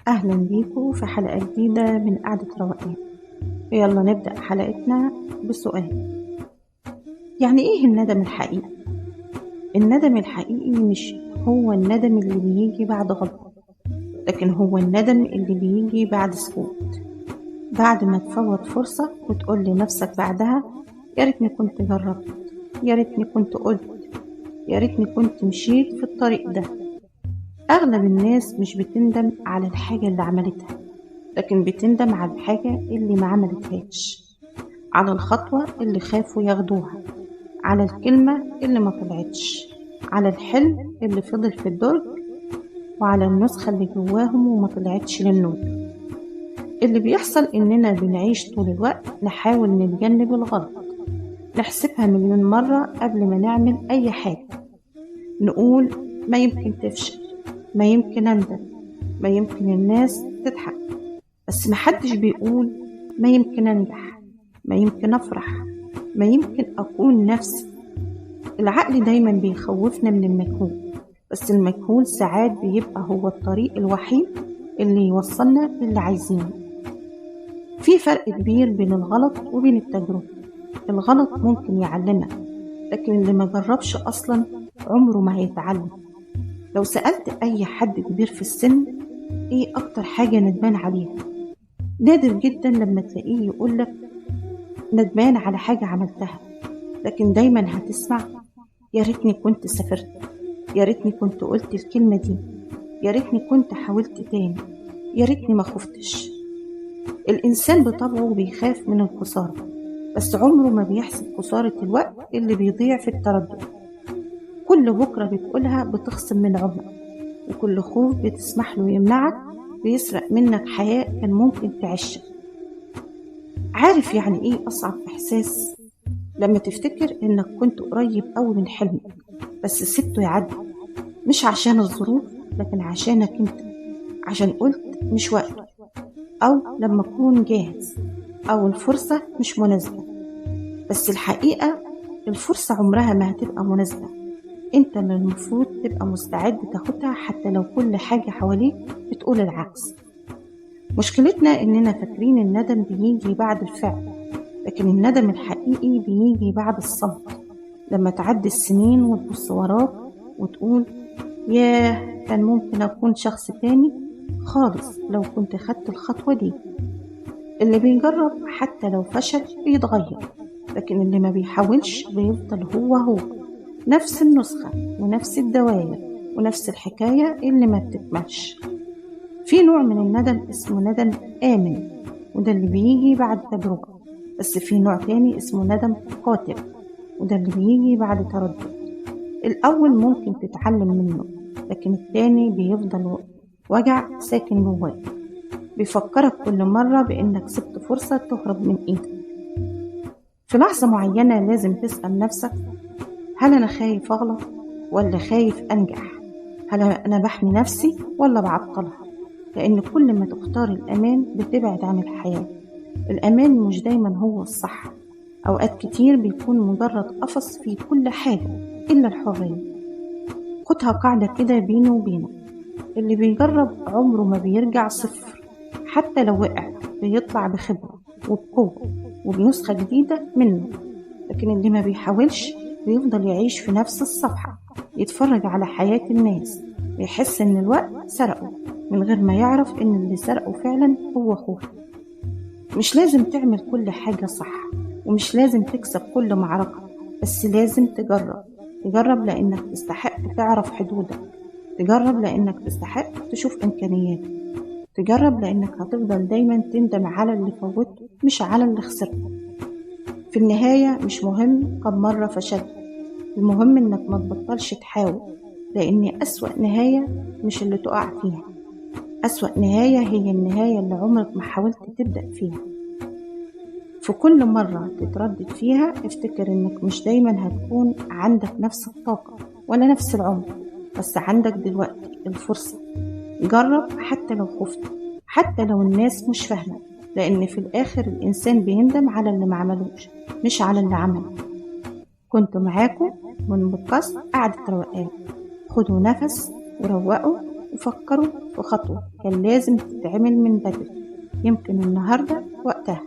أهلا بيكم في حلقة جديدة من قعدة روقان. يلا نبدأ حلقتنا بسؤال: يعني إيه الندم الحقيقي؟ الندم الحقيقي مش هو الندم اللي بيجي بعد غلطة، لكن هو الندم اللي بيجي بعد سكوت، بعد ما تفوت فرصة وتقول لنفسك بعدها: يا ريتني كنت جربت، يا ريتني كنت قلت، يا ريتني كنت مشيت في الطريق ده. أغلب الناس مش بتندم على الحاجة اللي عملتها، لكن بتندم على الحاجة اللي ما عملتهاش، على الخطوة اللي خافوا ياخدوها، على الكلمة اللي ما طلعتش، على الحلم اللي فضل في الدرج، وعلى النسخة اللي جواهم وما طلعتش للنور. اللي بيحصل إننا بنعيش طول الوقت نحاول نتجنب الغلط، نحسبها مليون مرة قبل ما نعمل أي حاجة، نقول ما يمكن تفشل، ما يمكن أندم، ما يمكن الناس تضحك، بس محدش بيقول ما يمكن أنجح، ما يمكن أفرح، ما يمكن أكون نفسي. العقل دايما بيخوفنا من المجهول، بس المجهول ساعات بيبقى هو الطريق الوحيد اللي يوصلنا للي عايزينه. في فرق كبير بين الغلط وبين التجربة. الغلط ممكن يعلمك، لكن اللي ما جربش أصلا عمره ما هيتعلم. لو سألت أي حد كبير في السن إيه أكتر حاجة ندمان عليها، نادر جدا لما تلاقيه يقولك ندمان على حاجة عملتها، لكن دايما هتسمع: يا ريتني كنت سافرت، يا ريتني كنت قلت الكلمة دي، يا ريتني كنت حاولت تاني، يا ريتني ما خفتش. الإنسان بطبعه بيخاف من الخسارة، بس عمره ما بيحسب خسارة الوقت اللي بيضيع في التردد. كل بكرة بتقولها بتخصم من عمرك، وكل خوف بتسمح له يمنعك بيسرق منك حياة كان ممكن تعيشها. عارف يعني ايه أصعب إحساس؟ لما تفتكر إنك كنت قريب أوي من حلمك بس سبته يعدي، مش عشان الظروف لكن عشانك انت، عشان قلت مش وقته، أو لما أكون جاهز، أو الفرصة مش مناسبة. بس الحقيقة الفرصة عمرها ما هتبقى مناسبة، انت اللي المفروض تبقى مستعد تاخدها حتى لو كل حاجة حواليك بتقول العكس. مشكلتنا اننا فاكرين الندم بيجي بعد الفعل، لكن الندم الحقيقي بيجي بعد الصمت، لما تعدي السنين وتبص وراك وتقول ياه، كان ممكن اكون شخص تاني خالص لو كنت خدت الخطوة دي. اللي بيجرب حتى لو فشل بيتغير، لكن اللي ما بيحاولش بيفضل هو هو، نفس النسخة ونفس الدواير ونفس الحكاية اللي ما بتكملش. في نوع من الندم اسمه ندم آمن، وده اللي بيجي بعد تجربة، بس في نوع تاني اسمه ندم قاتل، وده اللي بيجي بعد تردد. الأول ممكن تتعلم منه، لكن التاني بيفضل وجع ساكن جواك، بيفكرك كل مرة بإنك سبت فرصة تهرب من إيدك. في لحظة معينة لازم تسأل نفسك: هل أنا خايف أغلط ولا خايف أنجح؟ هل أنا بحمي نفسي ولا بعطلها؟ لأن كل ما تختار الأمان بتبعد عن الحياة. الأمان مش دايما هو الصح، أوقات كتير بيكون مجرد قفص في كل حاجة إلا الحرية. خدها قاعدة كده بيني وبينك: اللي بيجرب عمره ما بيرجع صفر، حتى لو وقع بيطلع بخبرة وبقوة وبنسخة جديدة منه. لكن اللي ما بيحاولش بيفضل يعيش في نفس الصفحة، يتفرج على حياة الناس ويحس إن الوقت سرقه من غير ما يعرف إن اللي سرقه فعلا هو خوفه. مش لازم تعمل كل حاجة صح، ومش لازم تكسب كل معركة، بس لازم تجرب. تجرب لأنك تستحق تعرف حدودك، تجرب لأنك تستحق تشوف إمكانياتك، تجرب لأنك هتفضل دايما تندم على اللي فوته مش على اللي خسرته. في النهاية مش مهم كم مرة فشلت، المهم إنك ما تبطلش تحاول، لأن أسوأ نهاية مش اللي تقع فيها، أسوأ نهاية هي النهاية اللي عمرك ما حاولت تبدأ فيها. في كل مرة تتردد فيها افتكر إنك مش دايما هتكون عندك نفس الطاقة ولا نفس العمر، بس عندك دلوقتي الفرصة. جرب حتى لو خفت، حتى لو الناس مش فاهمة، لأن في الآخر الإنسان بيندم على اللي ما عملوش مش على اللي عمله. كنت معاكم من بودكاست قعدة روقان. خدوا نفس وروقوا وفكروا في خطوة كان لازم تتعمل من بدري، يمكن النهاردة وقتها.